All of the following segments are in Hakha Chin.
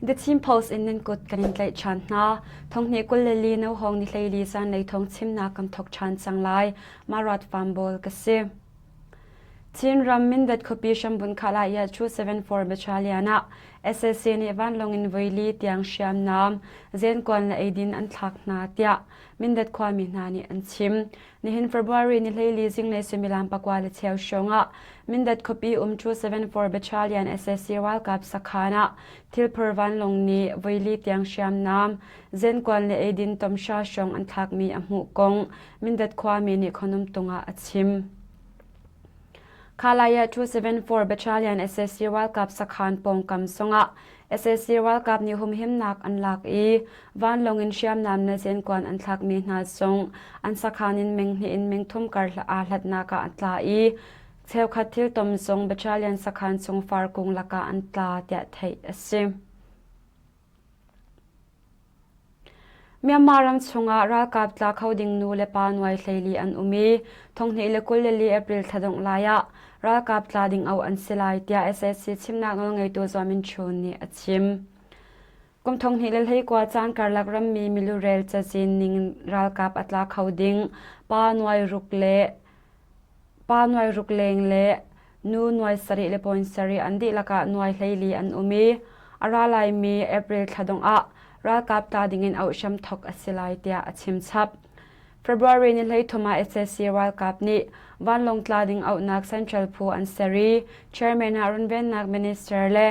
The Chin Post in nan kut kan in tlaih ṭhan hna. Thonghnih 22 no hawng ni 14 zanlei thawng chimnak kan thawk ṭhan cang lai. Marat Farm ka si. Chinram Mindat khuapi hrambunh Khalaya 274 Battalion ah sac nih vanlawng in voili tiang hriamnam, zenkuan le eidin an thlak hna tiah Mindat khuami hna nih an chim. Nihin February ni 14 zinglei suimilam pakua le cheu hrawng ah Mindat khuapi um 274 Battalion sac ralkap sakhan ah thilphur vanlawng nih voili tiang hriamnam, zenkuan le eidin tomhra hrawng an thlakmi a hmuh kong Mindat khuami nih Khonumtung ah a chim. Khalaya 274 Battalion sac ralkap sakhan pawngkam zongah sac ralkap nih humhimnak an lak i vanlawng in hriamnam le zenkuan an thlakmi hna zong an sakhan in meng hnih in meng thum kar aa hlatnak ah a tla i cheukhat thiltom zong battalion sakhan chung farkung lakah an tla tiah theih a si. Myanmar ram chungah ralkap tla kho ding nu le pa nuai 14 an um i 2024 April thla dongh lai ah ralkap tla ding auh an si lai tiah sac chimnak nawlngeitu Zaw Min Chun nih a chim. Kum 2021 caan karlak rammi milurel cazin ning ralkap a tla kho ding pa nuai ruk le Pa nuai ruk leng le nu nuai sarih le point sarih an dihlak ah nuai 14 an um i a ra laimi April thla dongh ah ralkap tla dingin auh hram thawk a si lai tiah a chim chap. February ni 13 ah sac ralkap nih vanlawng tla ding auhnak Central phu an ser i chairman ah runvennak minister le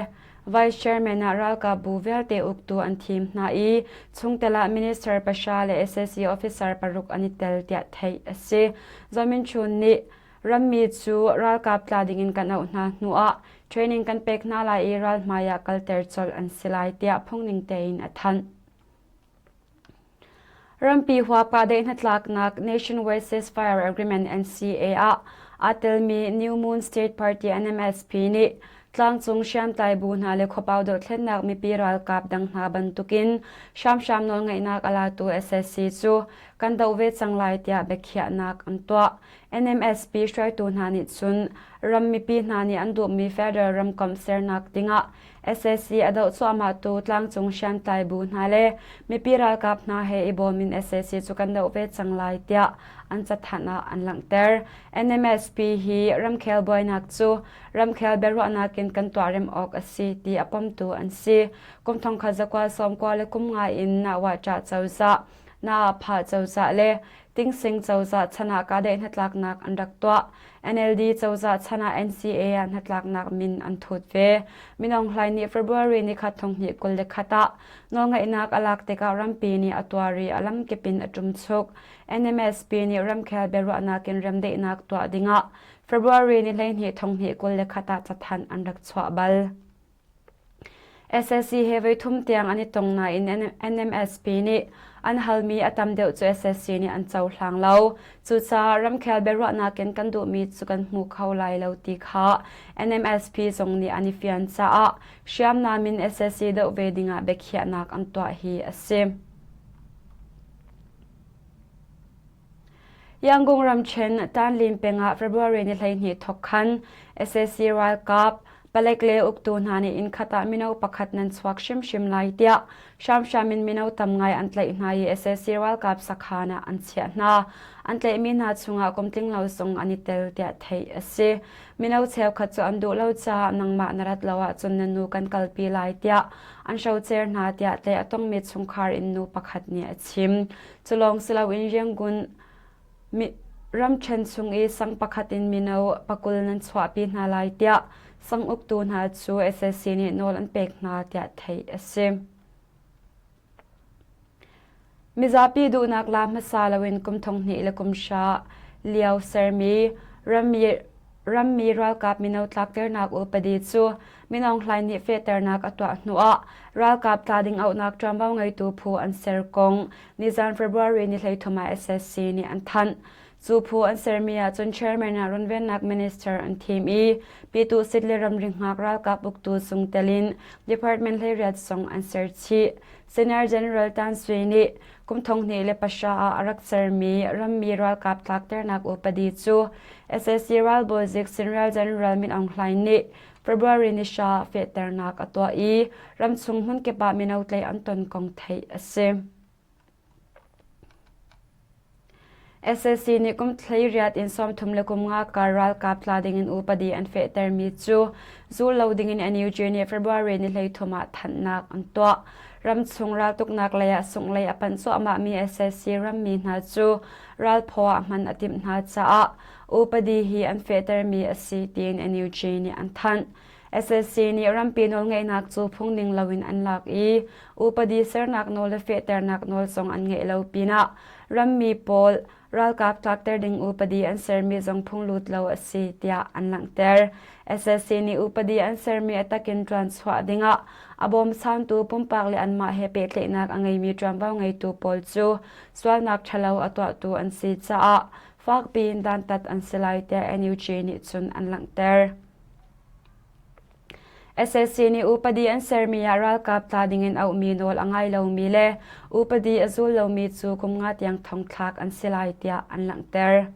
Vice Chairman ah ralkap bu vialte uktu an thim hna i chungtel ah minister pahra le sac officer paruk an i tel tiah theih a si. Zaw Min Chun nih rammi cu ralkap tla dingin kan auh hna hnu ah training kan pek hna lai i ralhmai ah kalter colh an si lai tiah phungning tein a thanh. Rampi huap kahdaih hnatlaknak Nationwide Ceasefire Agreement NCA ah aa telmi New Moon State Party NMSP nih tlangcung hriamtlai bu hna le khuapau dohthlennak mipi ralkap dang hna bantukin hramhram nawlngeihnak a latu sac cu kan doh ve cang lai tiah biakhiahnak an tuah. NMSP hruaitu hna nih cun ram mipi hna nih an duhmi federal ramkomh sernak dingah sac a doh cuahmahtu tlangcung hriamtlai bu hna le mipi ralkap hna he i bawm in sac cu kan doh ve cang lai tiah an cathanh ah an langhter. NMSP hi ramkhel buainak cu ramkhel biaruahnak in kan tuahrem awk a si ti a pomtu an si. Kum thongkhat zakua sawmkua le kum nga in Nahwahṭah cozah, Naapha cozah le Tingsing cozah chan ah kahdaih hnatlaknak an rak tuah. NLD cozah chan ah NCA ah hnatlaknak min an thut ve. Min Aung Hlaing nih February nikhat 2021 ah nawlngeihnak a lak tikah rampi nih a tuar i a lamkip in a ṭumchuk. NMSP nih ramkhel biaruahnak in remdaihnak tuah dingah February ni 12 2021 ah cathanh an rak chuah bal. Sac he voithum tiang an i tong nain NMSP nih an halmi a tam deuh cu sac nih an cohlang lo. Cucaah ramkhel biaruahnak in kan duhmi cu kan hmu kho lai lo ti kha NMSP zong nih an i fian caah hriamnam in sac doh ve dingah biakhiahnak an tuah hi a si. Yangon ramṭhen Tanlin peng ah February ni 12 thawk khan sac ralkap, palek le uktu hna nih innkhat ah mino pakhat nan chuak hrimhrim lai tiah hramhram in mino tam ngai an tlaih hna i sac ralkap sakhan ah an chiah hna. An tlaihmi hna chungah kum tling lo zong an i tel tiah theih a si. Mino cheukhat cu an duh lo caah nangmah na rat lo ahcun na nu kan kalpi lai tiah an hrocer hna tiah tlaih a tongmi chungkhar in nu pakhat nih a chim. Culawng si loin Yangon ramṭhen chung i sang pakhat in mino pakul nan chuahpi hna lai tiah sang uktu hna cu sac nih nawl an pek hna tiah theih a si. Mizapi duhnak la hmasa loin kum 2000 le kum hra lio sermi rammi Rammi ralkap mino tlakternak upadi cu Min Aung Hlaing nih fehternak a tuah hnuah ralkap tla ding auhnak ṭuanvo ngeitu phu an ser kong nizan February ni 13 ah sac nih an thanh. Cu phu an sermi ahcun chairman ah runvennak minister an thim i Pyituh sit le ramri hngak ralkap uktu zung tel in department 18 zong an ser chih. Senior General Tan Sui nih kum 2009 ah a rak sermi rammi ralkap tlakternak upadi cu sac ralbawi zik General General Min Aung Hlaing nih February ni hra fehternak a tuah i ramchung hmunkip ah mino tlaih an ton kong theih a si. Sac nih kum 18 in 30 le kum nga kar ralkap tla dingin upadi an fehtermi cu zul lo dingin NUG nih February ni 13 ah thanhnak an tuah. Ramchung raltuknak lei ah sunglei a panh cuahmahmi sac rammi hna cu ralphaw ah hman a timh hna caah upadi hi an fehtermi a si tiin NUG nih an thanh. Sac nih rampi nawlngeihnak cu phungning loin an lak i upadi sernak nawl le fehternak nawl zong an ngeih lo pinah rammi pawl ralkap tlakter ding upadi an sermi zong phunglut lo a si tiah an langhter. Sac nih upadi an sermi a takin ṭuanchuah dingah a bawmchantu pumpak le anmah he pehtlaihnak a ngeimi ṭuanvo ngeitu pawl cu sualnak ṭhalo a tuahtu an si caah fakpi in dantat an si lai tiah NUG nih cun an langhter. Sac nih upadi an sermi ah ralkap tla dingin auhmi nawl a ngai lomi le upadi a zul lomi cu kum nga tiang thongthlak an si lai tiah an langhter.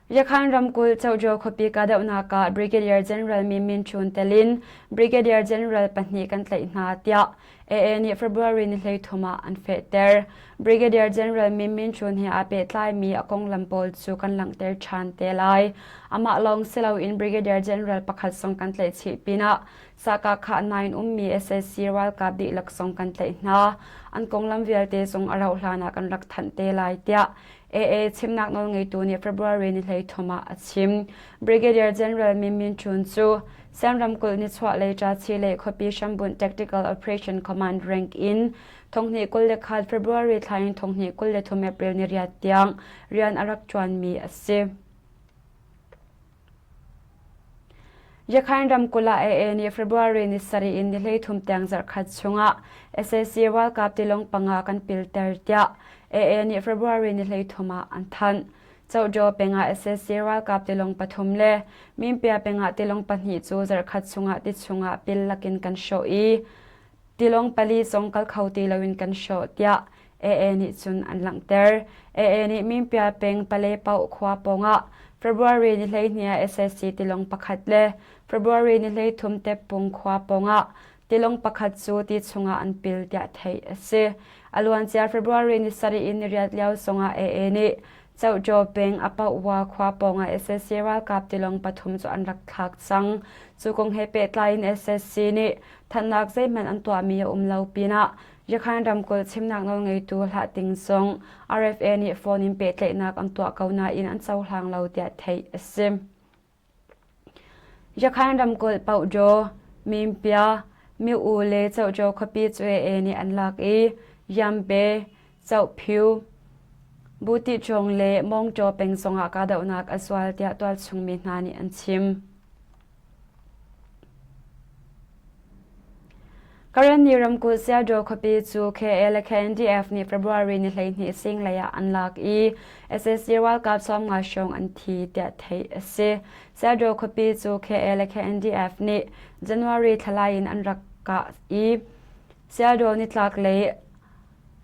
Yakhan ramkulh Chojo khuapi kahdohnak ah Brigadier General Min Min Chun telin Brigadier General pahnih kan tlaih hna tiah AA nih February ni 13 ah an fehter. Brigadier General Min Min Chun he aa pehtlaimi a konglam pawl cu kan langhter ṭhan te lai. Amah lawng si loin Brigadier General pakhat zong kan tlaih chih pinah Sakakha nain ummi sac ralkap dihlak zong kan tlaih hna. An konglam vialte zong a rauh hlan ah kan rak thanh te lai tiah AA chimnak nawlngeitu nih February ni 13 ah a chim. Brigadier General Min Min Chun cu Siam ramkulh nichuahlei Ṭachi le khuapi hrambunh Tactical Operation Command rank in thonghnih 21 February thla in thonghnih 23 April ni riat tiang rian a rak ṭuanmi a si. Yakhain ramkulh ah AA nih February ni sarih in ni 13 tiang zarhkhat chungah sac ralkap tilawng panga kan pilter tiah AA nih February ni 13 ah an thanh. Cohdaw peng ah sac ralkap tilawng pathum le Minpia peng ah tilawng pahnih cu zarhkhat chungah ti chungah pil lakin kan hrawh i Tilawng pali zong kal kho ti loin kan hrawh tiah AA nih cun an langhter. AA nih Minpia peng Palepaoh khua pawngah February ni 12 ah sac tilawng pakhat le February ni 13 Teppung khua pawngah tilawng pakhat cu ti chungah an pil tiah theih a si. A luancia February ni sarih in niriat lio zongah AA nih Cohjaw peng Apaohwa khua pawngah sac ralkap tilawng pathum cu an rak thlak cang. Cu kong he pehtlai in sac nih thanhnak zeihmanh an tuahmi a um lo pinah Yakhan ramkulh chimnak nawlngeitu Hlah Ting zong RFA nih phone in pehtlaihnak an tuah ko nain an cohlang lo tiah theih a si. Yakhan ramkulh Paohjaw, Mimpia, Miu le Cohjaw khuapi cu AA nih an lak i Yambe, Cohphiu, Butihchawng le Mawngtaw peng zongah kahdohnak a zual tiah tualchung mi hna nih an chim. Karenni ramkulh Sayadaw khuapi cu KA le KNDF nih February ni 12 zinglei ah an lak i sac ralkap 50 hrawng an thi tiah theih a si. Sayadaw khuapi cu KA le KNDF nih January thlalai in an rak kah i Sayadaw nitlaklei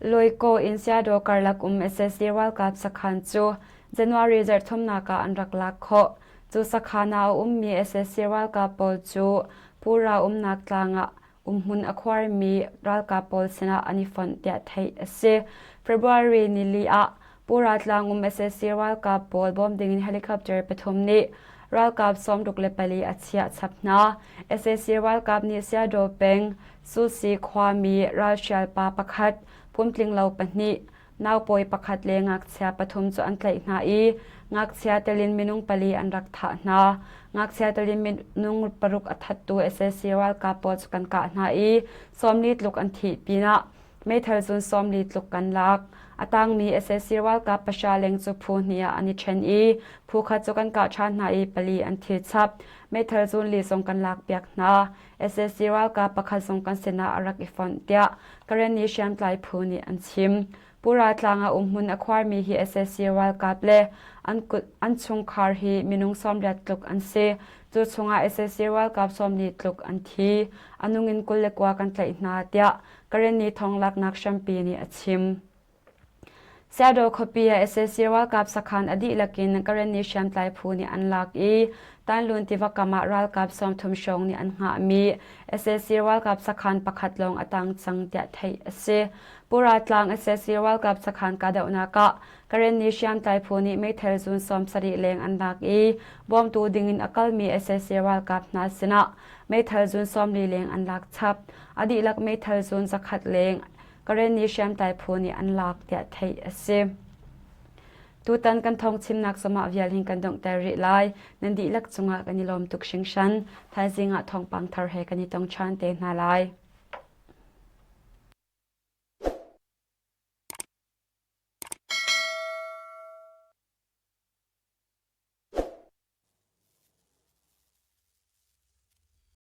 Loikaw in Sayadaw karlak um sac ralkap sakhan cu January zarhthumnak ah an rak lak khawh. Cu sakhan ah a ummi sac ralkap pawl cu Pura umnak tlang ah umhmun a khuarmi ralkap pawl sinah an i fonh tiah theih a si. February nili ah Pura tlang um sac ralkap pawl bawm dingin helicopter pathum nih ralkap 64 a chiah chap hna. Sac ralkap nih Sayadaw peng Susi khuami ralhrial pa pakhat, pumtling lo pahnih, naupawi pakhat le ngakchia pathum cu an tlaih hna i ngakchia telin minung pali an rak thah hna. Ngakchia telin minung paruk a thattu sac ralkap pawl cu kan kah hna i 40 tluk an thih pinah meithal zun 40 tluk kan lak. A tangmi sac ralkap pahra leng cu phu hnih ah an i ṭhen i phu khat cu kan kah ṭhan hna i pali an thi chap. Meithal zun li zong kan lakpiak hna. Sac ralkap pakhat zong kan sinah a rak i fonh tiah Karenni hriamtlai phu nih an chim. Pura tlang ah umhmun a khuarmi hi sac ralkap le an kut an chungkhar hi minung 80 tluk an si. Cu chungah sac ralkap 40 tluk an thi. A nung in 29 kan tlaih hna tiah Karenni thonglaknak hrampi nih a chim. Sayadaw khuapi ah sac ralkap sakhan a dihlak in Karenni hriamtlai phu nih an lak i Tanlun tiva kam ah ralkap 30 hrawng nih an hngahmi sac ralkap sakhan pakhat lawng a tang cang tiah theih a si. Pura tlang sac ralkap sakhan kahdohnak ah Karenni hriamtlai phu nih meithal zun 70 leng an lak i bawmtu dingin a kalmi sac ralkap hna sinah meithal zun 40 leng an lak chap. A dihlak meithal zun zakhat leng Karenni hriamtlai phu nih an lak tiah theih a si. Tutan kan thawng chimnak zongah vial hin kan donghter rih lai. Nan dihlak cungah kan i lawm tuk hringhran. Thaizing ah thawngpang thar he kan i tong ṭhan te hna lai.